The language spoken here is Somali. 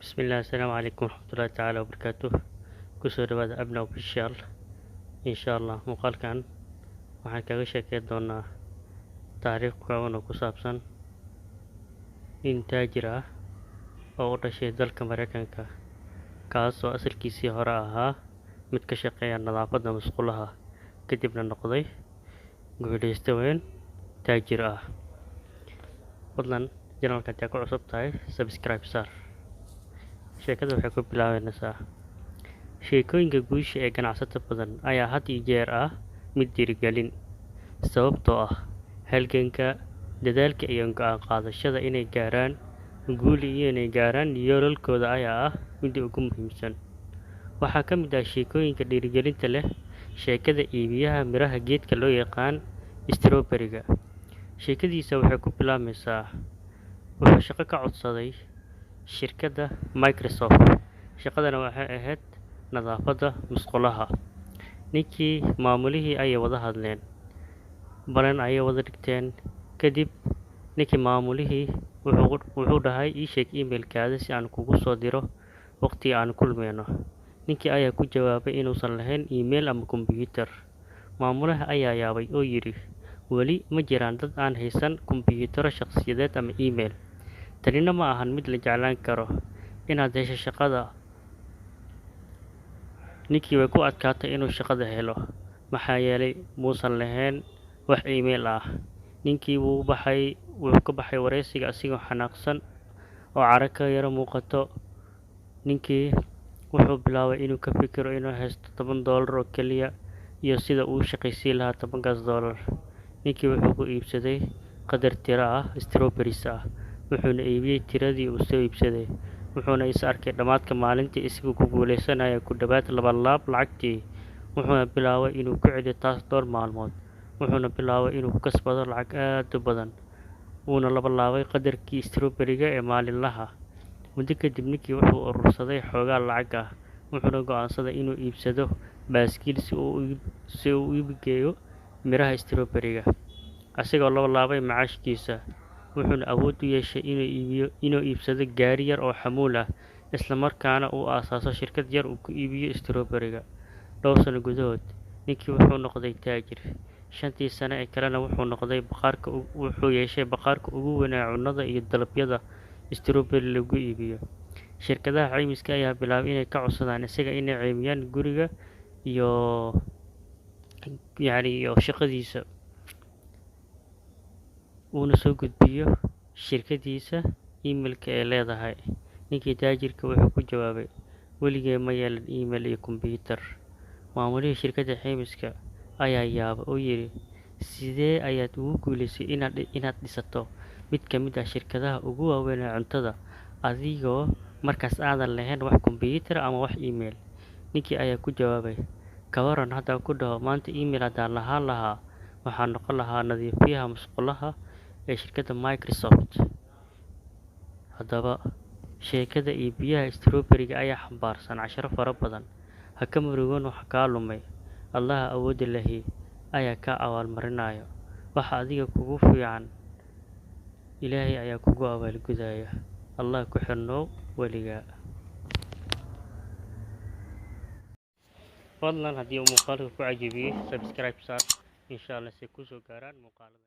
Bismillah, assalaamu calaykum waraxmatullaahi tacaala wabarakaatuh. Kusoo dhawaada Abna Official. Insha Allah muuqaalkan waxaan kaga sheekeyn doonaa taariikh kooban oo ku saabsan nin taajir ah oo u dhashay dalka Mareykanka, kaasoo asalkiisii hore ahaa mid ka shaqeeya nadaafadda musqulaha, kadibna noqday guuleyste weyn taajir ah. Fadlan channelka haddii aad ku cusub tahay, subscribe saar. Sheekada waxay ku bilaabanaysaa: sheekooyinka guusha ee ganacsato badan ayaa had iyo jeer ah mid dhiirigelin, sababtoo ah halganka, dadaalka iyo go'aan qaadashada inay gaaraan guul iyo inay gaaraan yoolalkooda ayaa ah midda ugu muhiimsan. Waxaa ka mid ah sheekooyinka dhiirigelinta leh sheekada iibiyaha miraha geedka loo yaqaan strawberry-ga. Sheekadiisa waxay ku bilaabmaysaa: wuxuu shaqo ka codsaday shirkadda Microsoft, shaqadana waxay ahayd nadaafadda musqulaha. Ninkii maamulihii ayay wada hadleen, balan ayay wada dhigteen. Kadib ninkii maamulihii wuxuu dhahay, "Ii sheeg emailkaada si aan kugu soo diro waqtiga aan kulmeyno." Ninkii ayaa ku jawaabay inuusan lahayn email ama kombiyuutar. Maamulaha ayaa yaabay oo yidhi, "Weli ma jiraan dad aan haysan kombiyuutarro shaqsiyadeed ama email. Tanina ma ahan mid la jeclaan karo inaad hesho shaqada." Ninkii way ku adkaatay inuu shaqada helo, maxaa yeelay muusan lahayn wax email ah. Ninkii wuu baxay, wuxuu ka baxay wareysiga asigoo xanaaqsan oo caro ka yaro muuqato. Ninkii wuxuu bilaabay inuu ka fikiro inuu haysto $10 oo keliya iyo sida uu u shaqaysiin lahaa 10-kaas dollar. Ninkii wuxuu ku iibsaday qadar tiro ah strawberries ah, wuxuuna iibiyey tiradii uu soo iibsaday, wuxuuna is arkay dhammaadka maalintii isagoo ku guuleysanaya ku dhowaad labanlaab lacagtii. Wuxuuna bilaabay inuu ku celiyo taas dhowr maalmood, wuxuuna bilaabay inuu ku kasbado lacag aad u badan, wuuna labanlaabay qadarkii strawberry-ga ee maalinlaha. Muddo kadib ninkii wuxuu urursaday xoogaa lacag ah, wuxuuna go'aansaday inuu iibsado baaskiil si uu u iib geeyo miraha strawberry-ga, isagoo labanlaabay macaashkiisa. Wuxuuna awood u yeeshay inuu iibsado gaari yar oo xamuul ah, isla markaana uu aasaaso shirkad yar uu ku iibiyo strawberry-ga. Dhowr sano gudahood ninkii wuxuu noqday taajir. 5-tii sano ee kalena wuxuu noqday bakhaarka, wuxuu yeeshay bakhaarka ugu weyn ee cunnada iyo dalabyada strawberry lagu iibiyo. Shirkadaha caymiska ayaa bilaabay inay ka codsadaan isaga inay caymiyaan guriga iyo yacni iyo shaqadiisa, uuna soo gudbiyo shirkadiisa emailka ay leedahay. Ninkii taajirka wuxuu ku jawaabay, "Weligay ma yeelan email iyo kombiyuutar." Maamulihii shirkadda caymiska ayaa yaabay oo yidhi, "Sidee ayaad ugu guuleysatay inaad dhisato mid ka mid ah shirkadaha ugu waaweyn ee cuntada adigoo markaas aadan lahayn wax kombiyuutar ama wax email?" Ninkii ayaa ku jawaabay, "Ka waran haddaan ku dhaho maanta email haddaan lahaan lahaa, waxaan noqon lahaa nadiifiyaha musqulaha ee shirkadda Microsoft?" Haddaba sheekada iibiyaha strawberry-ga ayaa xambaarsan casharo fara badan. Ha ka murugoon waxa kaa lumay. Allaha awoodda lehi ayaa kaa abaalmarinaya. Waxa adiga kugu fiican Ilaahay ayaa kugu abaalgudaya. Allah ku xirnow weligaa. Fadlan haddii uu muuqaalka ku cajabiyey, subscribe saar, insha Allah si kusoo gaaraan muuqaalada.